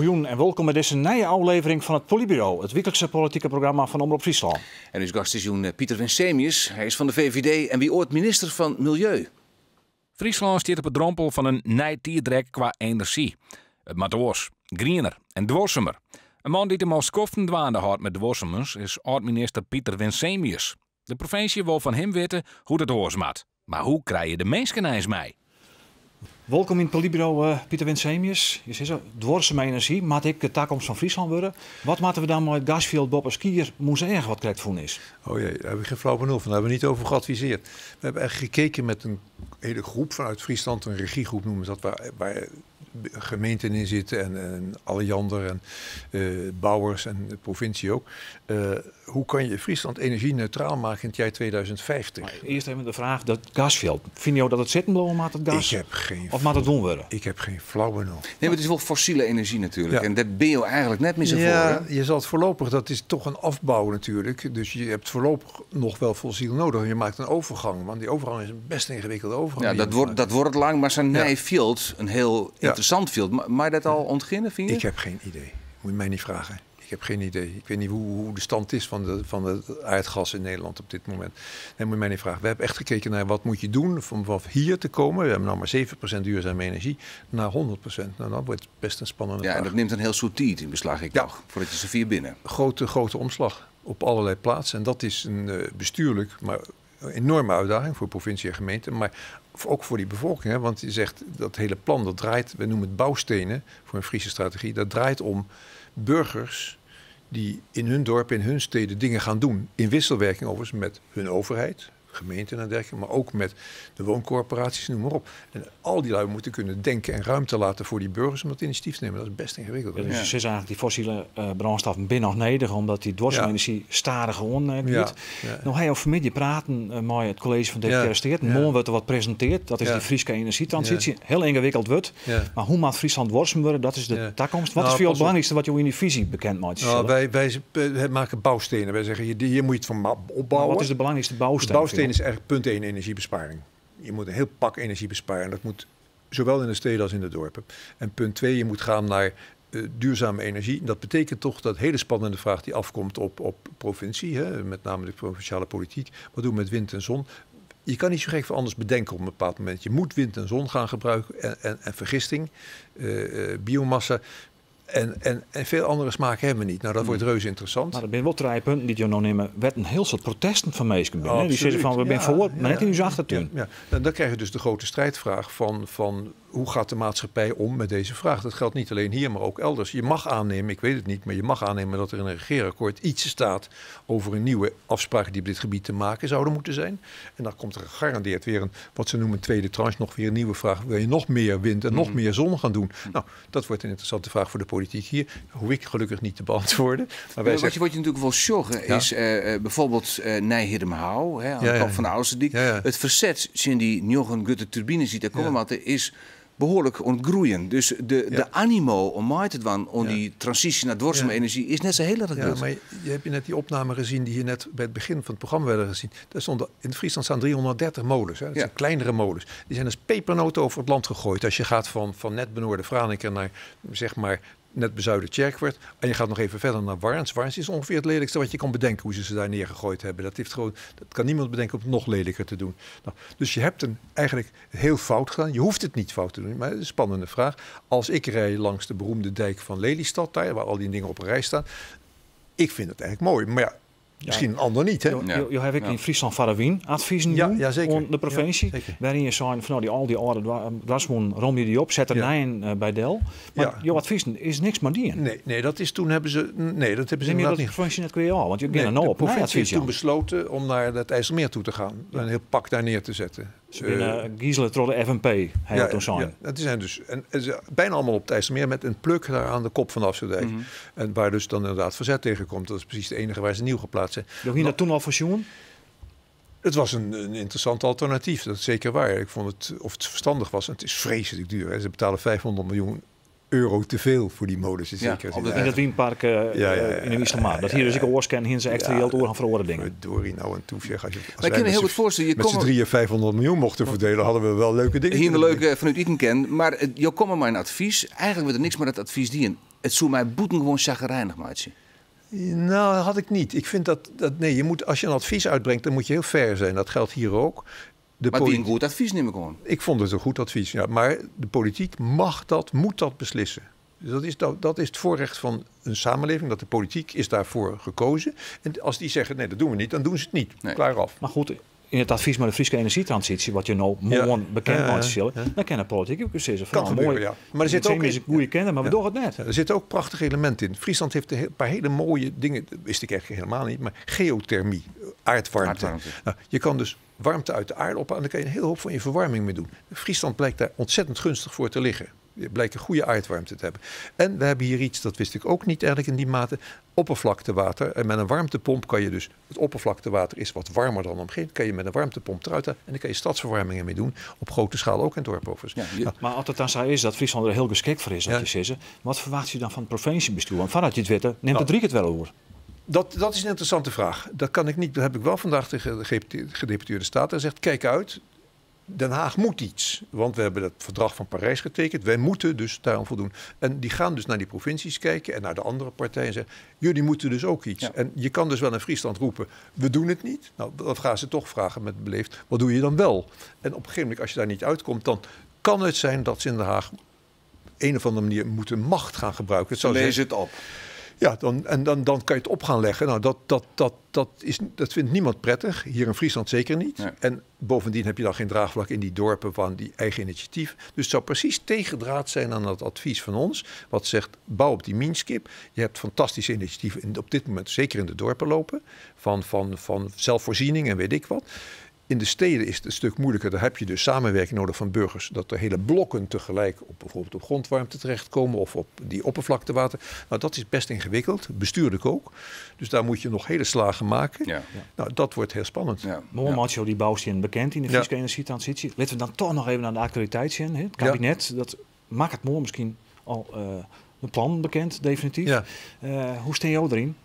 Goejûn en wolkom by dizze nije ôflevering fan it Polytburo, it wyklikse politike programma fan Omrop Fryslân. En ús gast is jûn Pieter Winsemius. Hy is fan de VVD en wie oait minister fan Miljeu. Fryslân stiet op 'e drompel fan in nij tiidrek kwa enerzjy. It moat oars, griener en duorsumer. In man dy't him al skoften dwaande hâldt mei duorsumens is âld-minister Pieter Winsemius. De provinsje wol fan him witte hoe't it oars moat. Mar hoe krije je de minsken eins mei? Wolkom yn it Polytburo, Pieter Winsemius. Je sizze, duorsume enerzjy moat ek de takomst fan Fryslân wurde. Wat moatte we dan mei it gasfjild boppe Skiermûntseach wat krekt fûn is? Oh jee, daar heb ik geen flauw benul van. Daar hebben we niet over geadviseerd. We hebben eigenlijk gekeken met een hele groep vanuit Friesland, een regiegroep noemen ze dat, waar gemeenten in zitten en Alliander en bouwers en de provincie ook. Hoe kan je Friesland energie-neutraal maken in het jaar 2050? Maar eerst even de vraag, dat gasveld. Vind je dat het zitten blijven met het gas? Ik heb geen Of moet het doen worden? Ik heb geen flauw benul. Nee, maar het is wel fossiele energie natuurlijk. Ja. En daar ben je eigenlijk net meer zo Ja, voor, hè? je zal het voorlopig, dat is toch een afbouw natuurlijk. Dus je hebt voorlopig nog wel fossiel nodig. Je maakt een overgang, want die overgang is een best ingewikkelde overgang. Ja, die je maakt. dat wordt lang, maar zo'n nij veld, een heel interessant veld. Maar dat al ontginnen, vind je? Ik heb geen idee. Moet je mij niet vragen. Ik heb geen idee. Ik weet niet hoe de stand is van het aardgas in Nederland op dit moment. Nee, moet je mij niet vragen. We hebben echt gekeken naar wat moet je doen om vanaf hier te komen. We hebben nou maar 7% duurzame energie naar 100%. Nou, dat wordt best een spannende Ja, en vraag. dat neemt een heel soort tijd in beslag, ik dacht, voordat je zover binnen. Grote omslag op allerlei plaatsen. En dat is een bestuurlijk, maar een enorme uitdaging voor provincie en gemeente. Maar ook voor die bevolking. Hè? Want je zegt, dat hele plan, dat draait, we noemen het bouwstenen voor een Friese strategie. Dat draait om burgers die in hun dorp, in hun steden dingen gaan doen. In wisselwerking overigens met hun overheid, gemeenten en dergelijke, maar ook met de wooncorporaties, noem maar op. En al die lui moeten kunnen denken en ruimte laten voor die burgers om dat initiatief te nemen. Dat is best ingewikkeld. Ja, dus Ja. ze is eigenlijk die fossiele brandstoffen binnen nog neder, omdat die duurzame energie stadig gewoon gaat. Nou, hij over vanmiddag praten met het college van Deputaire Staten. Morgen wordt er wat gepresenteerd. Dat is die Friese energietransitie. Heel ingewikkeld wordt. Maar hoe moet Friesland duurzaam worden? Dat is de toekomst. Wat is voor jou het belangrijkste wat je in die visie bekend maakt? Wij maken bouwstenen. Wij zeggen, hier moet je het van opbouwen. Maar wat is de belangrijkste bouwsteen? De bouwsteen is eigenlijk punt 1, energiebesparing. Je moet een heel pak energie besparen. En dat moet zowel in de steden als in de dorpen. En punt 2, je moet gaan naar duurzame energie. En dat betekent toch dat hele spannende vraag die afkomt op provincie, hè, met name de provinciale politiek. Wat doen we met wind en zon? Je kan niet zo gek veel anders bedenken op een bepaald moment. Je moet wind en zon gaan gebruiken en vergisting, biomassa. En veel andere smaken hebben we niet. Dat wordt reuze interessant. Maar er zijn wel 3 punten die je nog nemen. Werd een heel soort protesten van mensen binnen, hè? Die zeggen van, we zijn voor, maar net in uw achtertuin. Dan krijg je dus de grote strijdvraag van hoe gaat de maatschappij om met deze vraag? Dat geldt niet alleen hier, maar ook elders. Je mag aannemen, ik weet het niet, maar je mag aannemen dat er in een regeerakkoord iets staat over een nieuwe afspraak die op dit gebied te maken zouden moeten zijn. En dan komt er gegarandeerd weer een, wat ze noemen, tweede tranche, nog weer een nieuwe vraag. Wil je nog meer wind en nog meer zon gaan doen? Dat wordt een interessante vraag voor de politiek hier. Hoef ik gelukkig niet te beantwoorden. Maar wij zeggen Wat je natuurlijk wel zorgen is bijvoorbeeld Nij-Hiddum-Houw, hè, aan de kant van de Ouderdijk. Het verzet in die Jochen Gutte turbines die daar komen, is behoorlijk ontgroeien. Dus de animo om mij te doen om die transitie naar duurzame energie is net zo heel erg groot. Maar je hebt je net die opname gezien die hier net bij het begin van het programma werden gezien. Daar stonden, in Friesland staan 330 molens. Hè. Dat zijn kleinere molens. Die zijn als pepernoten over het land gegooid. Als je gaat van net benoorden Franeker naar, zeg maar, net bezuiden Tjerkwerd. En je gaat nog even verder naar Warns. Warns is ongeveer het lelijkste wat je kan bedenken hoe ze ze daar neergegooid hebben. Dat kan niemand bedenken om het nog lelijker te doen. Dus je hebt een, eigenlijk heel fout gedaan. Je hoeft het niet fout te doen, maar het is een spannende vraag. Als ik rij langs de beroemde dijk van Lelystad, daar, waar al die dingen op een rij staan. Ik vind het eigenlijk mooi, maar misschien een ander niet. Hè? Jo heb ik in Friesland Varawien adviezen doen om de provincie. Waarin je zei van, nou, al die oude dwarsmoen, rom je die op, zet er nijn bij Del. Maar jouw adviezen is niks maar die. Nee, nee, dat is toen hebben ze, nee, dat hebben ze Neem je inderdaad dat niet. de provincie net weer al? Want je Nee, begint er nou de op, nee, provincie advies, heeft toen ja. besloten om naar het IJsselmeer toe te gaan. Een heel pak daar neer te zetten. Ze binnen, Gieselen door de FNP, hij had toen zijn. Ja, dat zijn dus, en ze bijna allemaal op het IJsselmeer met een pluk daar aan de kop van de Afsluitdijk. En waar dus dan inderdaad verzet tegen komt. Dat is precies het enige waar ze nieuw geplaatst zijn. Heb je dat toen al verzoen? Het was een interessant alternatief, dat is zeker waar. Ik vond het, of het verstandig was, en het is vreselijk duur. Hè. Ze betalen 500 miljoen euro te veel voor die molens. In Ja, zekere op zin. dat In dat windpark in de Wieselmaar. Dat hier dus ik oorscan, hier ze extra geld oor gaan verloren dingen. Verdorie, nou en toe, zeg, als Maar ik kan wij me heel goed voorstellen, je met z'n komt drieën 500 miljoen mochten verdelen, hadden we wel leuke dingen Hier een kunnen leuke doen. vanuit Iten ken, maar je komt maar een advies. Eigenlijk wordt er niks maar dat advies die een. It soe my bûtengewoan chagrijnich meitsje. Nou, dat had ik niet. Ik vind dat nee, je moet, als je een advies uitbrengt, dan moet je heel fair zijn. Dat geldt hier ook. Maar die een goed advies neem ik aan. Ik vond het een goed advies, ja. Maar de politiek mag dat, moet dat beslissen. Dus dat is het voorrecht van een samenleving, dat de politiek is daarvoor gekozen. En als die zeggen, nee, dat doen we niet, dan doen ze het niet. Nee. Klaar af. Maar goed, in het advies met de Friese energietransitie, wat je nou morgen bekend maakt, zullen, dan kan de politiek ook zeggen van, Kan nou, gebeuren, mooi, ja. Maar er zit het ook is een goede kennis, maar we doen het net. Ja, er zitten ook prachtige elementen in. Friesland heeft een paar hele mooie dingen, dat wist ik eigenlijk helemaal niet, maar geothermie, aardwarmte. Aardwarmte. Nou, je kan dus warmte uit de aarde ophalen en dan kan je een hele hoop van je verwarming mee doen. Friesland blijkt daar ontzettend gunstig voor te liggen. Je blijkt een goede aardwarmte te hebben. En we hebben hier iets, dat wist ik ook niet eigenlijk in die mate, oppervlaktewater. En met een warmtepomp kan je dus, het oppervlaktewater is wat warmer dan omgeving, kan je met een warmtepomp eruit halen en dan kan je stadsverwarmingen mee doen. Op grote schaal ook in het dorp overigens. Ja, Maar als het dan zo is dat Friesland er heel geschikt voor is, dat je zegt, wat verwacht je dan van het provinciebestuur? Want vanuit je het weten, neemt het Rijk het wel over? Dat is een interessante vraag. Dat kan ik niet. Dat heb ik wel vandaag tegen de gedeputeerde Staten gezegd. Kijk uit, Den Haag moet iets. Want we hebben het verdrag van Parijs getekend. Wij moeten dus daarom voldoen. En die gaan dus naar die provincies kijken en naar de andere partijen en zeggen, jullie moeten dus ook iets. Ja. En je kan dus wel in Friesland roepen, we doen het niet. Nou, dat gaan ze toch vragen met beleefd, wat doe je dan wel? En op een gegeven moment, als je daar niet uitkomt, dan kan het zijn dat ze in Den Haag een of andere manier moeten macht gaan gebruiken. Het zou Lees zijn het op. Ja, dan kan je het op gaan leggen. Nou, dat vindt niemand prettig. Hier in Friesland zeker niet. Nee. En bovendien heb je dan geen draagvlak in die dorpen van die eigen initiatief. Dus het zou precies tegendraad zijn aan dat advies van ons. Wat zegt, bouw op die mienskip. Je hebt fantastische initiatieven op dit moment, zeker in de dorpen lopen. Van zelfvoorziening en weet ik wat. In de steden is het een stuk moeilijker. Daar heb je dus samenwerking nodig van burgers. Dat er hele blokken tegelijk op bijvoorbeeld op grondwarmte terechtkomen of op die oppervlaktewater. Nou, dat is best ingewikkeld, bestuurlijk ook. Dus daar moet je nog hele slagen maken. Ja. Nou, dat wordt heel spannend. Ja. Mooi, Macho, die bouwsteen bekend in de Friese energietransitie. Laten we dan toch nog even naar de actualiteit zien. Hè? Het kabinet, dat maakt het mooi misschien al een plan bekend, definitief. Ja. Hoe steen jou erin?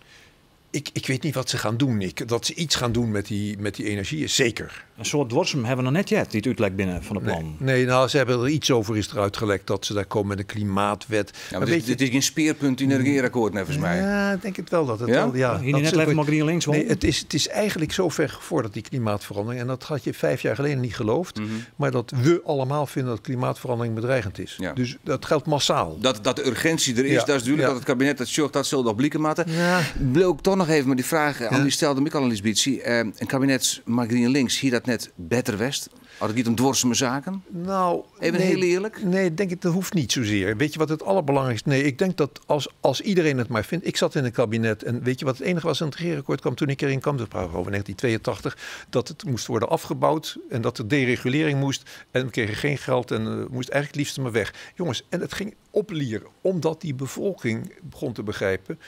Ik weet niet wat ze gaan doen. Dat ze iets gaan doen met die energie is zeker. Een soort dwarsem hebben we nog net jet die het uitlekt binnen van het plan. Nee, nou, ze hebben er iets over is eruit gelekt dat ze daar komen met een klimaatwet. Ja, maar maar weet je, dit is geen speerpunt in het regeerakkoord, volgens mij. Ja, ik denk het wel dat het Ja? wel. Ja, Hier dat net ze- even maar GreenLinks. Nee, het is eigenlijk zo ver gevorderd, die klimaatverandering. En dat had je 5 jaar geleden niet geloofd. Maar dat we allemaal vinden dat klimaatverandering bedreigend is. Ja. Dus dat geldt massaal. Dat de urgentie er is, Ja, dat is duidelijk. ja. Dat het kabinet dat zorgt, dat zal nog blikken maken. Ja. Wil ik toch nog even met die vraag, Andy stelde me ook al een Lisbietsie. Een kabinet maar GreenLinks, hier dat net beter West. Had het niet om dwarseme zaken? Nou, Even nee, heel eerlijk. Nee, denk ik, dat hoeft niet zozeer. Weet je wat het allerbelangrijkste is? Nee, ik denk dat als iedereen het maar vindt. Ik zat in een kabinet en weet je wat het enige was in het regeerakkoord kwam toen ik erin kwam, dat praat over 1982, dat het moest worden afgebouwd en dat er deregulering moest. En we kregen geen geld en moest eigenlijk het liefst maar weg. Jongens, en het ging oplieren, omdat die bevolking begon te begrijpen.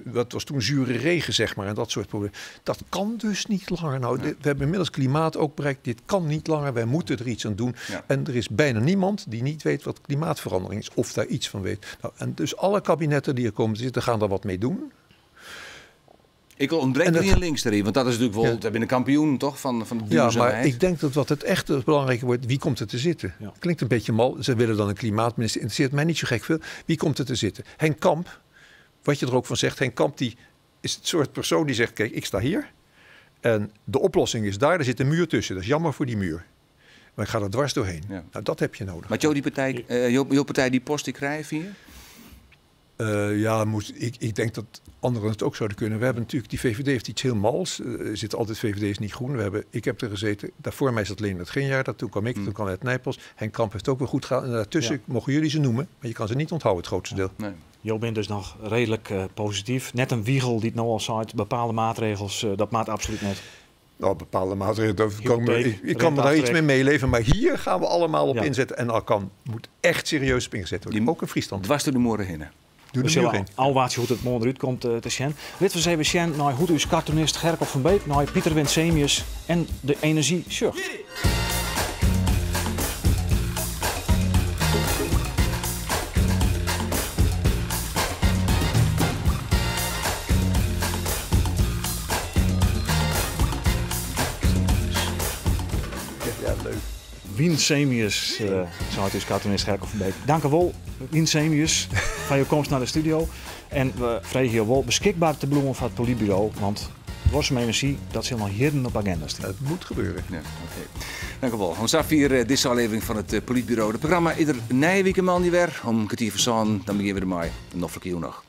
Dat was toen zure regen, zeg maar, en dat soort problemen. Dat kan dus niet langer. Nou, we hebben inmiddels klimaat ook bereikt. Dit kan niet langer. Wij moeten er iets aan doen. Ja. En er is bijna niemand die niet weet wat klimaatverandering is of daar iets van weet. Nou, en dus alle kabinetten die er komen te zitten, gaan daar wat mee doen. Ik ontbreek GreenLinks erin, want dat is natuurlijk wel, we hebben een kampioen toch van de Ja, duurzaamheid. maar ik denk dat wat het echt belangrijke wordt, wie komt er te zitten? Ja. Klinkt een beetje mal. Ze willen dan een klimaatminister. Interesseert mij niet zo gek veel. Wie komt er te zitten? Henk Kamp, wat je er ook van zegt, Henk Kamp die is het soort persoon die zegt, kijk, ik sta hier. En de oplossing is daar, er zit een muur tussen. Dat is jammer voor die muur. Maar ik ga er dwars doorheen. Ja. Nou, dat heb je nodig. Maar Jo, die partij, Jo partij die post die krijgt hier? Ja, ik denk dat anderen het ook zouden kunnen. We hebben natuurlijk, die VVD heeft iets heel mals. Er zitten altijd VVD is niet groen. Ik heb er gezeten. Daarvoor mij zat Leendert Ginjaar. Toen kwam ik, toen kwam Ed Nijpels. Henk Kamp heeft ook weer goed gedaan. En daartussen mogen jullie ze noemen. Maar je kan ze niet onthouden, het grootste deel. Nee. Jo bent dus nog redelijk positief. Net een wiegel die het nou al zei. Bepaalde maatregels, dat maakt absoluut net. Nou, bepaalde maatregelen, dat kan Hypotheek, ik kan me daar iets mee meeleven. Maar hier gaan we allemaal op inzetten. En Alcan moet echt serieus op ingezet worden. Die ook in Friesland. Dwars door de moren heen. Doe We de muur zullen in. al wat hoe het morgen eruit komt te zien. Dit was even zien naar hoe uw cartoonist Gerco van Beek, naar Pieter Winsemius en de energie zucht. Ja, leuk. Winsemius, seit ús cartoonist Gerco van Beek. Dank u wol, Winsemius, foar jo komst nei de studio. En we freegje jo wol beskikber te bliuwen foar it Polytburo, want duorsume enerzjy, dat sil noch jierren op de aginda stean. Het moet gebeuren. Ja, oké. Dank u wol. Oant safier dizze ôflevering fan it Polytburo. It programma is der nije wike moandei wer om 7:45. Dan begjinne we dermei. In noflike jûn noch.